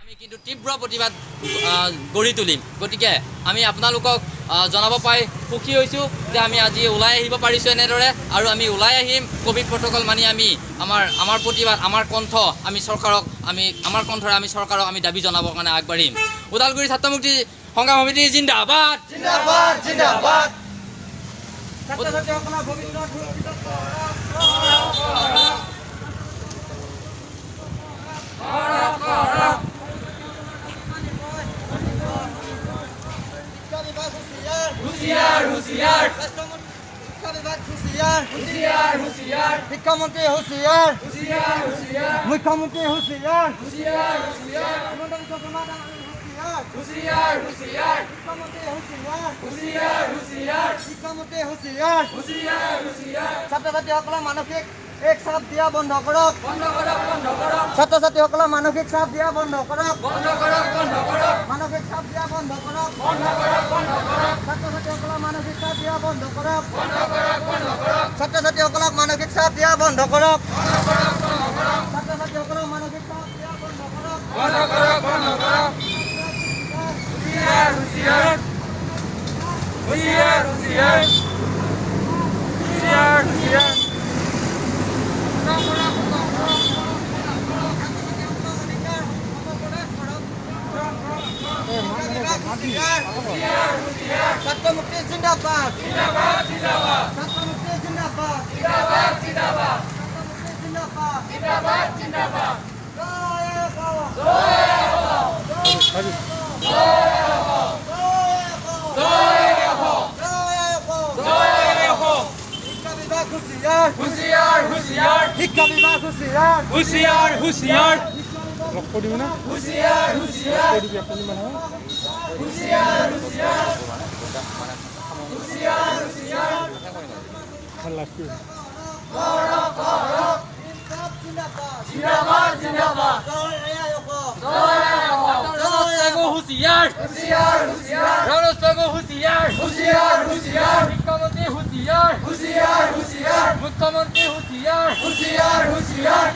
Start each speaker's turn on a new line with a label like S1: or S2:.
S1: আমি কিন্তু তীব্ৰ প্ৰতিবাদ গঢ়ি তুলিম। গতিকে আমি আপোনালোকক জনাব পাই সুখী হৈছোঁ যে আমি আজি ওলাই আহিব পাৰিছোঁ এনেদৰে, আৰু আমি ওলাই আহিম ক'ভিড প্ৰট'কল মানি। আমি আমাৰ আমাৰ প্ৰতিবাদ, আমাৰ কণ্ঠ আমি চৰকাৰক, আমি আমাৰ কণ্ঠৰে আমি চৰকাৰক আমি দাবী জনাবৰ কাৰণে আগবাঢ়িম। ওদালগুৰি ছাত্ৰ মুক্তি সংগ্ৰাম সমিতি জিন্দাবাদ,
S2: জিন্দাবাদ, জিন্দাবাদ। ছাত্ৰ ছাত্ৰীসকলৰ ভৱিষ্যত সুৰক্ষিত কৰক, কৰক। শিক্ষা বিভাগ হুঁচিয়াৰ,
S1: হুঁচিয়াৰ, হুঁচিয়াৰ।
S2: শিক্ষা বিভাগ হুঁচিয়াৰ,
S1: হুঁচিয়াৰ, হুঁচিয়াৰ।
S2: শিক্ষামন্ত্ৰী হুঁচিয়াৰ,
S1: হুঁচিয়াৰ, হুঁচিয়াৰ।
S2: মুখ্যমন্ত্ৰী হুঁচিয়াৰ,
S1: হুঁচিয়াৰ, হুঁচিয়াৰ।
S2: হিমন্ত বিশ্ব শৰ্মা হুঁচিয়াৰ,
S1: হুঁচিয়াৰ, হুঁচিয়াৰ।
S2: শিক্ষামন্ত্ৰী হুঁচিয়াৰ,
S1: হুঁচিয়াৰ, হুঁচিয়াৰ।
S2: শিক্ষামন্ত্ৰী হুঁচিয়াৰ,
S1: হুঁচিয়াৰ, হুঁচিয়াৰ।
S2: ছাত্ৰ ছাত্ৰীসকলৰ মানসিক এক চাপ দিয়া বন্ধ কৰক,
S1: বন্ধ কৰক, বন্ধ কৰক।
S2: ছাত্ৰ ছাত্ৰীসকলৰ মানসিক চাপ দিয়া বন্ধ কৰক,
S1: বন্ধ কৰক, বন্ধ কৰক।
S2: মানসিক চাপ দিয়া বন্ধ কৰক,
S1: বন্ধ কৰক, বন্ধ কৰক।
S2: ছাত্ৰ ছাত্ৰীসকলৰ মানসিক চাপ দিয়া বন্ধ কৰক,
S1: বন্ধ কৰক, বন্ধ কৰক।
S2: ছাত্ৰ ছাত্ৰীসকলক মানসিক চাপ দিয়া বন্ধ কৰক,
S1: বন্ধ কৰক, বন্ধ কৰক।
S2: ছাত্ৰ ছাত্ৰীসকলক মানসিক চাপ দিয়া বন্ধ কৰক,
S1: বন্ধ কৰক, বন্ধ কৰক। হুঁচিয়াৰ, হুঁচিয়াৰ, হুঁচিয়াৰ, হুঁচিয়াৰ, হুঁচিয়াৰ, হুঁচিয়াৰ।
S2: ছাত্ৰ মুক্তি জিন্দাবাদ, ছাত্ৰ মুক্তি জিন্দাবাদ, ছাত্ৰ মুক্তি জিন্দাবাদ, জয় অসম, শিক্ষা বিভাগ হুঁচিয়াৰ,
S1: হুঁচিয়াৰ, হুঁচিয়াৰ।
S2: শিক্ষা বিভাগ হুঁচিয়াৰ,
S1: হুঁচিয়াৰ, হুঁচিয়াৰ।
S3: লগ কৰি দিবি না?
S1: হুঁচিয়াৰ, হুঁচিয়াৰ।
S3: কৈ দিবি আপুনি মানুহ।
S1: হুঁচিয়াৰ, হুঁচিয়াৰ, হুঁচিয়াৰ, হুঁচিয়াৰ।
S3: ভাল লাগছে।
S2: জিন্দাবাদ,
S1: জিন্দাবাদ, জিন্দাবাদ। হুঁচিয়াৰ,
S2: হুঁচিয়াৰ, হুঁচিয়াৰ।
S1: ৰণোজ পেগু হুঁচিয়াৰ,
S2: হুঁচিয়াৰ, হুঁচিয়াৰ।
S1: শিক্ষামন্ত্ৰী হুঁচিয়াৰ,
S2: হুঁচিয়াৰ, হুঁচিয়াৰ।
S1: মুখ্যমন্ত্ৰী হুঁচিয়াৰ,
S2: হুঁচিয়াৰ, হুঁচিয়াৰ।